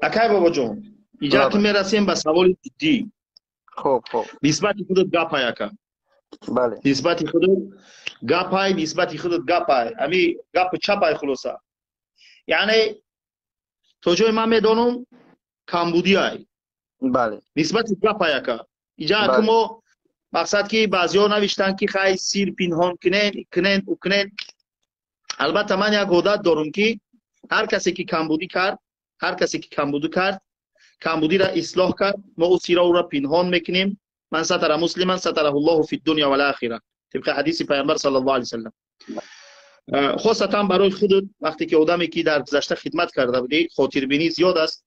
Акай Бобоҷон, иҷа ки мерасем ба саволи ҷиддӣ. Хуб, хуб. Нисбати худат гапай, ака. Бале. Нисбати худат гапай, нисбати худат гапай. Ами гапи чапай хулоса. Яъне то ҷое ман медонам камбудиай. Бале. Нисбати гапай, ака. Иҷа ки мо мақсад ки баъзеҳо навиштанд ки хай сир пинҳон кунен, кунен, ӯ кунен. Албатта ман як одат дорум ки ҳар касе ки камбудӣ кард, ҳар касе ки камбудӣ кард, камбудиро ислоҳ кард, мо ӯ сира ӯро пинҳон мекунем. Ман сатара муслиман сатараҳуллоҳу фи дунё вал охира. Тибқи ҳадиси Пайғамбар саллаллоҳу алайҳи васаллам. Хосатан барои худат вақте ки одаме ки дар гузашта хидмат карда будӣ, хотирбинӣ зиёд аст.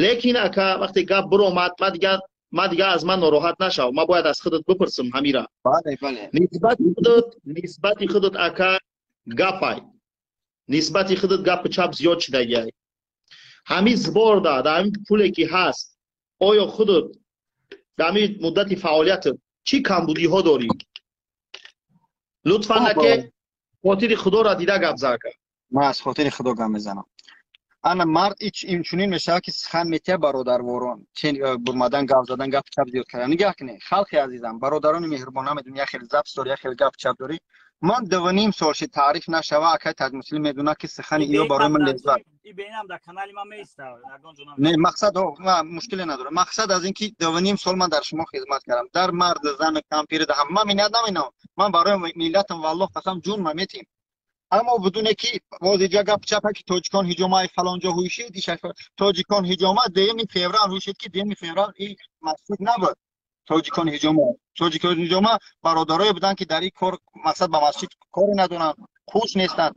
Лекин ака вақте гап биромад, ман дигар аз ман нороҳат нашав, ман бояд аз худат бипурсам ҳамира. Бале, бале. Нисбати худат, нисбати худат ака гапай. Нисбати худат гапи чап зиёд шидагиай. Ҳамин сборда, дар ҳамин пуле ки ҳаст, оё худат дар ҳамин муддати фаъолиятат чӣ камбудиҳо дорӣ? Лутфан аке хотири Худоро дида гап зан ака. Ман аз хотири Худо гап мезанам. Ана мард инчунин мешавад ки сухан метия бародарворон, чен бурмадан гап задан, гап чап зиёд кардан. Нигаҳ кунед, халқи азизам, бародарони меҳрубон, намедонам як хел запс дорӣ, як хел гап чап дорӣ. Ман 2.5 сол шид таъриф нашава, акай Таҷмуслим медонад ки сухани иё барои ман леззат. Не, мақсад мушкиле надорам. Мақсад аз ин ки 2.5 сол ман дар шумо хизмат кардам. Дар мард, зан, кампир, ҳам ман миннат наминам. Ман барои миллатам валлоҳ қасам ҷун ма метим. Аммо бидуне ки боз иҷа гап чапа ки тоҷикон ҳиҷомаи фалон ҷо ҳуйшид, тоҷикон ҳиҷома 2 феврал ҳуйшид ки 2 феврал и масҷид набуд. Тоҷикон ҳиҷома, тоҷикон ҳиҷома бародарое буданд ки дар ин кор мақсад ба масҷид коре надоранд, хуш нестанд.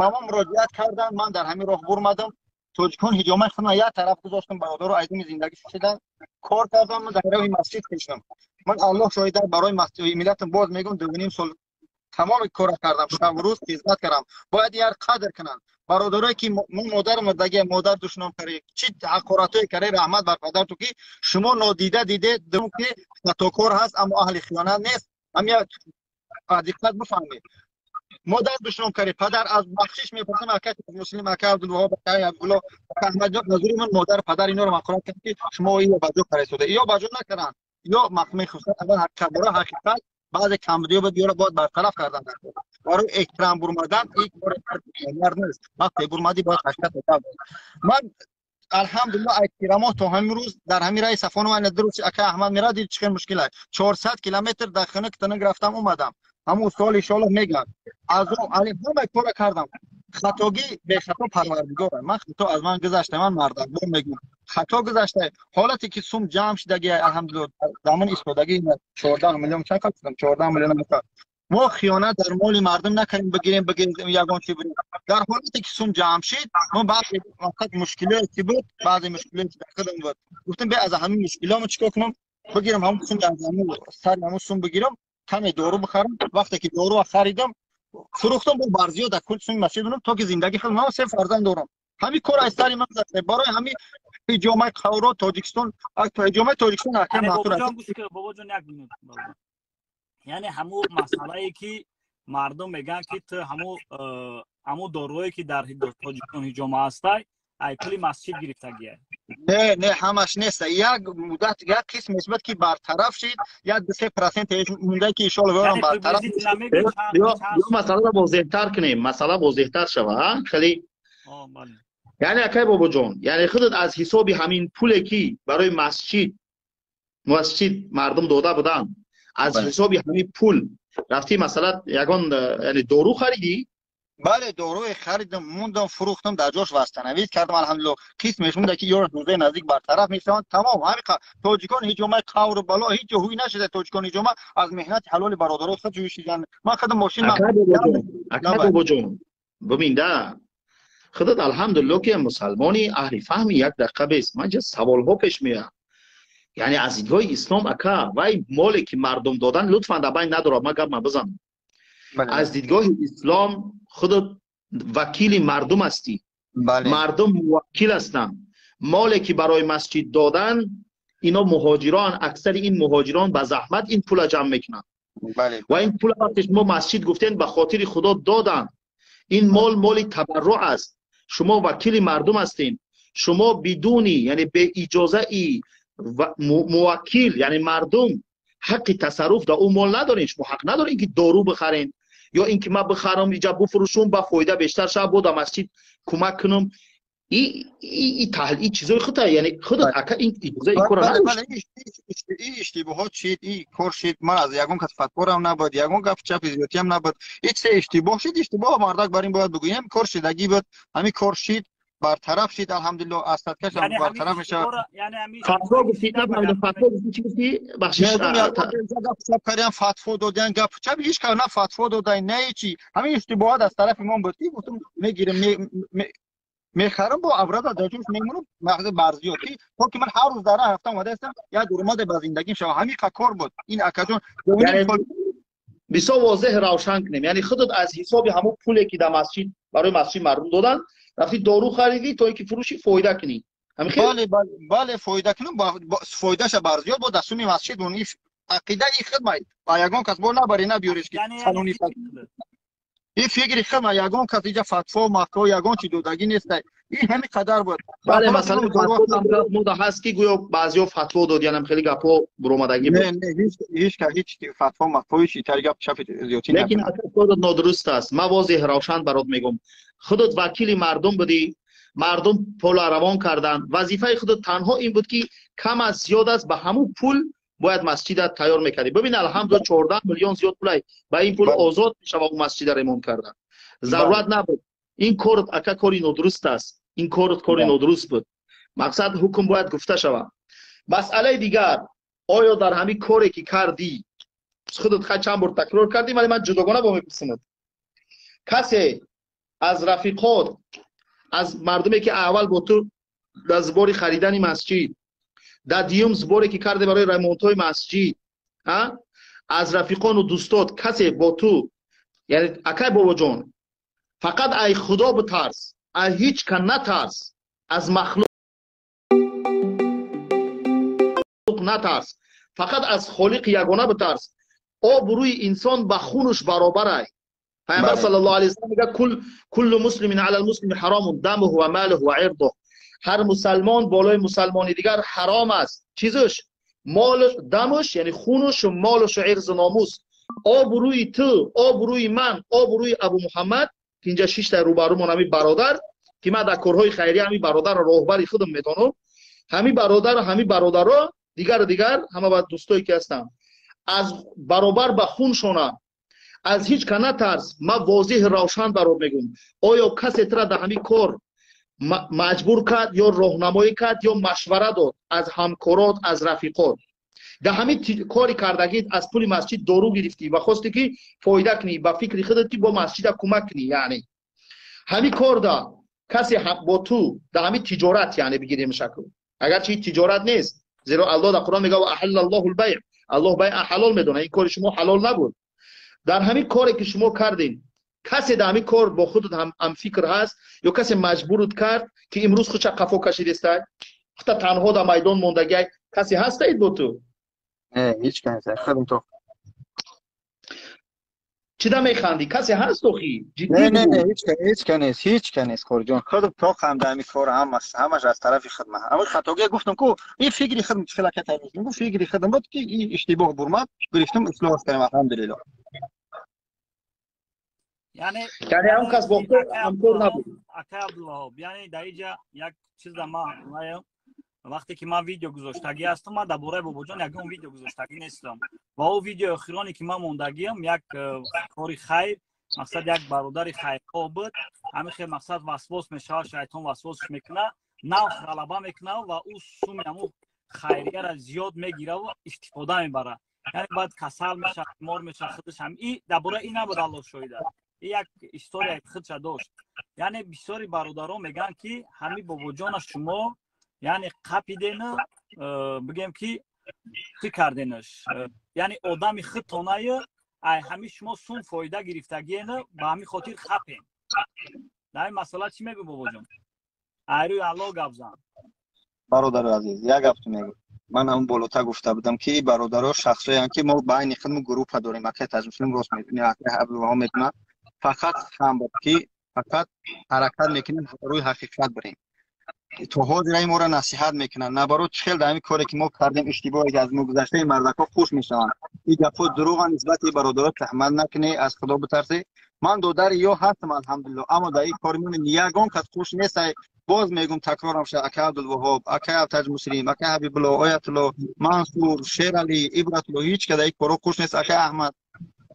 Ба мо муроҷиат карданд, ман дар ҳамин роҳ бурмадам. Тоҷикон ҳиҷомаи худро як тараф гузоштам, бародаро айдими зиндагӣ шуданд, кор кардам, ман дар роҳи масҷид кашидам. Ман Аллоҳ шоҳид барои миллатам боз мегӯям 2.5 сол тамоми кора кардам, шабу рӯз хизмат кардам. Бояд яр қадр кунанд. Бародарое ки мо модар мурдагӣ, модар душном кард, чӣ ҳақоратое кард, раҳмат бар падарту ки шумо нодида диде, ки хатокор ҳаст, аммо аҳли хиёнат нест. Ҳам як диққат бифаҳмед. Модар душном кард, падар аз бахшиш мепурсам, ака Муслим, ака Абдулваҳоб, ака Абдулло, ака Аҳмадҷон, назури ман модар, падар инора мақорат кард ки шумо иё ба ҷо карда, иё ба ҷо накарданд. Ё мехостанд аввал ҳақиқат, барои ҳақиқат баъзе камбудиҳо бояд ёро бояд бартараф кардан дар кор. Барои эҳтиром бурмадан ин кори нест. Вақте бурмадӣ бояд ҳақиқат гап. Ман алҳамдулиллоҳ аз тирамоҳ то ҳамин рӯз дар ҳамин раи Сафонова ина дуруст ака Аҳмад мерад, чӣ хел мушкил аст. 400 километр дар хунук тунук рафтам омадам. Ҳамун сол иншоаллоҳ мегӯям. Аз он али ҳама кора кардам. Хатогӣ бехато Парвардигор. Ман хато аз ман гузашта, ман мардакбор мегӯям. Хато гузашта. Ҳолате ки сум ҷамъ шудагӣ, алҳамдулиллоҳ, замон истодагӣ 14 миллион чанд қад шудам? 14 миллион муқа. Мо хиёнат дар моли мардум накардем, бигирем, бигирем ягон чи бирем. Дар ҳолате ки сум ҷамъ шид, мо баъзе вақт мушкилие ки буд, баъзе мушкилие ки дар худам буд. Гуфтем бе аз ҳамин мушкилиҳо чикор кунам? Бигирам ҳамун сум аз ҳамун сари ҳамун сум бигирам, каме дору бихарам. Вақте ки дору харидам, фурӯхтам бо барзиё дар кул суми масҷид будам, то ки зиндагӣ худам, ман се фарзанд дорам. Ҳамин кор аз сари ман гузашта. Барои ҳамин ҳиҷомаи қавро Тоҷикистон, ҳиҷомаи Тоҷикистон ака маъқул аст. Бобоҷон, як минут. Яъне ҳамун масъалае ки мардум мегӯянд ки ту ҳамун дорӯе ки дар Тоҷикистон ҳиҷома ҳастай, ай пули масҷид гирифтагия. Не, не, ҳамаш нест. Як муддат як қисм мешавад ки бартараф шид, як 2-3 процент монда ки иншоаллоҳ ёрам бартараф. Ё масъаларо возеҳтар кунем, масъала возеҳтар шава, а? Хеле яъне акай Бобоҷон, яъне худат аз ҳисоби ҳамин пуле ки барои масҷид мардум дода буданд, аз ҳисоби ҳамин пул рафтӣ, масалан, ягон яъне дору харидӣ? Бале, доруе харидам, мондам, фурӯхтам, дар ҷош восстановить кардам, алҳамдулиллоҳ. Қисмеш монда ки ёро рӯзаи наздик бартараф мешаванд. Тамом, ҳамин тоҷикон ҳиҷомаи қавру бало ҳеҷ ҷо ҳуй нашуда. Тоҷикон ҳиҷома аз меҳнати ҳалоли бародаро худ ҷӯй шидан. Ман худам мошин Акай Бобоҷон, бибин да, худат алҳамдулиллоҳ ки мусалмони аҳли фаҳми, як дақиқа бес, ман ҷа саволҳо пеш меояд. Яъне аз дидгоҳи ислом, ака, вай моле ки мардум додан, лутфан дар байн надорад, ман гапма бизанам. Аз дидгоҳи ислом худат вакили мардум ҳастӣ, мардум муваккил ҳастанд. Моле ки барои масҷид додан, ино муҳоҷирон, аксари ин муҳоҷирон ба заҳмат ин пула ҷамъ мекунанд ва ин пула вақте шумо масҷид гуфтен, ба хотири Худо доданд. Ин мол моли табарруъ аст. Шумо вакили мардум ҳастед. Шумо бидуни, яъне бе иҷозаи муваккил, яъне мардум, ҳаққи тасарруф дар ӯ мол надоред. Шумо ҳақ надоред ки дору бихарен ё ин ки ман бихарам, иҷа буфурӯшум, ба фоида бештар шава, бо дар масҷид кӯмак кунам. И чизои худта, яъне худат ака ин иҷозаи кора надошт. И иштибоҳот шид, и кор шид. Ман аз ягон кас фатворам набуд, ягон гап чапи зиёдтиам набуд. И чизе иштибоҳ шид, иштибоҳ мардак бар ин бояд бигӯем, кор шидагӣ буд, ҳамин кор шид, бартараф шид, алҳамдулиллоҳ, аз садкашам бартараф мешавад. Фатво гуфтӣ, нафаҳмидам, фатво гуфтӣ, чӣ гуфтӣ? Бахшиш. Гап чап кардиам, фатво додиан, гап чап ҳеҷ кас на фатво додай, на ҳечи. Ҳамин иштибоҳот аз тарафи мон буд ки гуфтам мегирем, мехарам, бо аврада дар ҷош мемонам, мағзи барзиёд ки то ки ман ҳар рӯз дар ҳафта омада ҳастам, як дуромаде ба зиндагим шава. Ҳамин кор буд. Ин акаҷон бисёр возеҳ равшан кунем, яъне худат аз ҳисоби ҳамон пуле ки дар масҷид барои масҷид мардум доданд, рафти дору харидӣ то ин ки фурӯши фоида кунӣ. Бале, бале, фоида кунам, фоидаша барзиёд бо дар суми масҷид бун. Ақидаи хидмат ба ягон кас бо набари набиёриш ки фалони ин фикри хидма, ягон кас иҷа фатво мафтво ягон чи додагӣ нест. Ин ҳамин қадар буд. Бале, масалан фатво мода ҳаст ки гӯё баъзеҳо фатво додиянам, хеле гапҳо буромадагӣ буд. Не, ҳеҷ кас ҳеҷ фатво мафтво ҳеҷ итари гап чапи зиёдтӣ. Лекин ака нодуруст аст. Ман возеҳ равшан барот мегӯм, худат вакили мардум будӣ, мардум пула равон карданд, вазифаи худат танҳо ин буд ки кам аст зиёд аст ба ҳамун пул бояд масҷида тайёр мекардӣ. Бибин, алҳамдулилла, 14 миллион зиёд пулай, ба ин пул озод мешава ӯ масҷида ремонт кардан. Зарурат набуд. Ин кор ака кори нодуруст аст. Ин кор кори нодуруст буд. Мақсад ҳукм бояд гуфта шавад. Масъалаи дигар, оё дар ҳамин коре ки кардӣ, худат хай чанд бор такрор кардӣ, вале ман ҷудогона бо мепурсамад, касе аз рафиқот, аз мардуме ки аввал бо ту дар сбори харидани масҷид, дар дуюм сборе ки карде барои ремонтҳои масҷид, аз рафиқону дӯстот касе бо ту, яъне акай бобоҷон, фақат ай худо битарс, аз ҳеҷ ка натарс, аз махлуқ натарс, фақат аз холиқи ягона битарс. Обрӯи инсон ба хунуш баробарай. Пайғамбар саллаллоҳу алайҳи васаллам мегӯяд: куллу муслимин алал муслими ҳаромун дамуҳу ва молуҳу ва ирдуҳ. Ҳар мусалмон болои мусалмони дигар ҳаром аст чизуш, молуш, дамуш, яъне хунуш, молуш, ирзу номус. Обрӯи ту, обрӯи ман, обрӯи Абу Муҳаммад ки инҷа шишта рӯбарӯмон, ҳамин бародар ки ман дар корҳои хайрия ҳамин бародарро роҳбари худам медонам, ҳамин бародар, ҳамин бародаро, дигару дигар ҳама ба дӯстое ки ҳастанд, аз баробар ба хуншона, аз ҳеҷ ка натарс. Ман возеҳ равшан барот мегӯм, оё касе тура дар ҳамин кор маҷбур кард ё роҳнамоӣ кард ё машвара дод аз ҳамкорот, аз рафиқот? Дар ҳамин кори кардагӣ аз пули масҷид дору гирифтӣ ва хостӣ ки фоида кунӣ, ба фикри худат ки бо масҷида кӯмак кунӣ, яъне ҳамин корда касе бо ту дар ҳамин тиҷорат, яъне бигирем шакл, агарчи тиҷорат нест, зеро Аллоҳ дар Қуръон мегӯяд: аҳаллаллоҳу лбайъ, Аллоҳ байъ ҳалол медонад, ин кори шумо ҳалол набуд. Дар ҳамин коре ки шумо кардем, касе дар ҳамин кор бо худат ҳамфикр ҳаст ё касе маҷбурут кард ки имрӯз худша қафо кашидестай, худта танҳо дар майдон мондагиай, касе ҳастаид бо ту? Не, ҳеҷ кас, худам то. Чида механдӣ? Касе ҳаст охи? Ҷиддӣ? Не, не, ҳеҷ ка нест, ҳеҷ ка нест, хориҷон. Худам то ханда ҳамин кор ҳамаш аз тарафи хидмат. Ҳамин хатогия гуфтам ку, ин фикри хидм хела ката гуфт, фикри хидм буд ки ин иштибоҳ бурмад, гирифтам ислоҳ кардам, алҳамдулиллоҳ. Яъне ҳам кас бо ту ҳамкор набуд. Акай Абдулваҳоб, яъне дар инҷа як чиза ман вақте ки ман видео гузоштагӣ ҳастам, ман дар бораи бобоҷон ягон видео гузоштагӣ нестам ва ӯ видеои охироне ки ман мондагиам, як кори хайр, мақсад як бародари хайрхоҳ буд, ҳамин хел мақсад васвос мешавад, шайтон васвосш мекунад, нафс ғалаба мекунад ва ӯ суми ҳамун хайрияро зиёд мегираву истифода мебарад, яъне баъд касал мешавад, бемор мешавад худаш ҳам. И дар бораи ин набуд, Аллоҳ шоҳида, и як историяи худша дошт. Яъне бисёри бародарон мегӯянд ки ҳамин бобоҷона шумо яъне қапидену бигем ки чӣ карденаш, яъне одами худтонаю ай ҳамин шумо сум фоида гирифтагиену ба ҳамин хотир хапем. Дар ин масъала чӣ мегӯ, бобоҷон? Ай рӯи Аллоҳ гап зан. Бародари азиз, як гапту мегӯ. Ман ҳамн болота гуфта будам ки бародаро шахсоянд ки мо байни худмо группа дорем, акай Таҷмуслим рост медонӣ, акай Абдулваҳоб медонад, фақат хам буд ки фақат ҳаракат мекунем рӯи ҳақиқат бирем. То ҳозир ай моро насиҳат мекунанд. Наоборот, чӣ хел дар ҳамин коре, ки мо кардем, иштибоҳе, ки аз мо гузашта, ин мардакҳо хуш мешаванд. Ин гапҳо дурӯған, нисбати бародаро таҳмат накунӣ, аз Худо битарсӣ. Ман додари ё ҳастам, алҳамдулилло, аммо дар ин кори мон ягон кас хуш нест. Боз мегум, такрорам шуда: акай Абдулваҳоб, акай Абтаҷ Муслим, акай Ҳабибулло, Оятулло, Мансур, Шералӣ, Ибратулло, ҳеҷ ка дар ин коро хуш нест. Акай Аҳмад,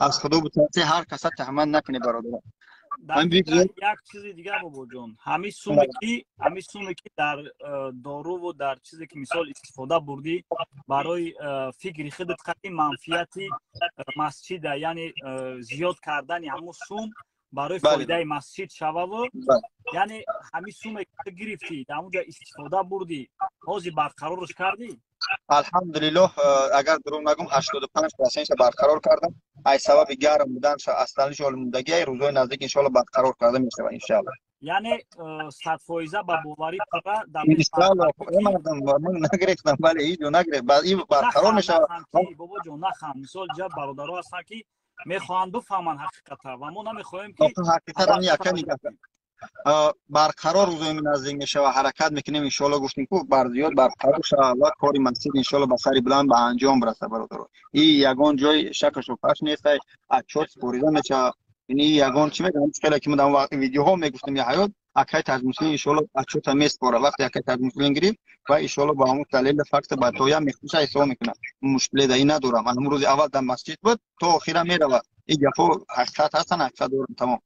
аз Худо битарсӣ, ҳар каса таҳмат накунӣ, бародаро. Як чизи дигар, бобоҷон, ҳамин суме ки дар доруву дар чизе ки, мисол, истифода бурдӣ барои фикри худат қати манфиати масҷида, яъне зиёд кардани ҳамун сум барои фоидаи масҷид шававу, яъне ҳамин суме ки гирифтӣ, дар ҳамун ҷо истифода бурдӣ, ҳозир барқарорш кардӣ? Алҳамдулиллоҳ, агар дурӯғ нагум, 85 процентша барқарор кардам. Ай сабаби гарм буданша асланиш олмудагӣ, рӯзҳои наздик, иншоалло, барқарор карда мешавад, иншоалло. Яъне 100% ба боварӣ пурра? Иншоалло, мардам, ман нагирифтам, бале, ҳеҷ ҷо нагирифт, ин барқарор мешавад. Бобоҷон, нахан, мисол, ҷа бародаро ҳастанд, ки мехоҳанд бифаҳманд ҳақиқата, ва мо намехоҳем ки Ҳақиқат яка барқарор рӯзои наздик мешава, ҳаракат мекунем, иншоалло. Гуфтем ку, бар зиёд барқарор шава ва кори масҷид, иншоалло, ба сари баланд ба анҷом расад, бародаро. И ягон ҷой шаку шубҳаш нест, отчёт супорида мешава. Ини ягон чӣ мегӯям, хеле ки мо дар видеоҳо мегуфтем, я ҳаёт акай Таҷмуслим, иншоалло, отчёта меспора. Вақте акай Таҷмуслим гирифт ва, иншоалло, ба ҳамон далели факта ба тоя мехӯша ҳисоб мекунад. Мушкиле дар ин надорам. Ҳамон рӯзи аввал дар масҷид буд, то охира меравад. Ин гапҳо ҳақиқат ҳастанд, ҳақиқат дорам, тамом.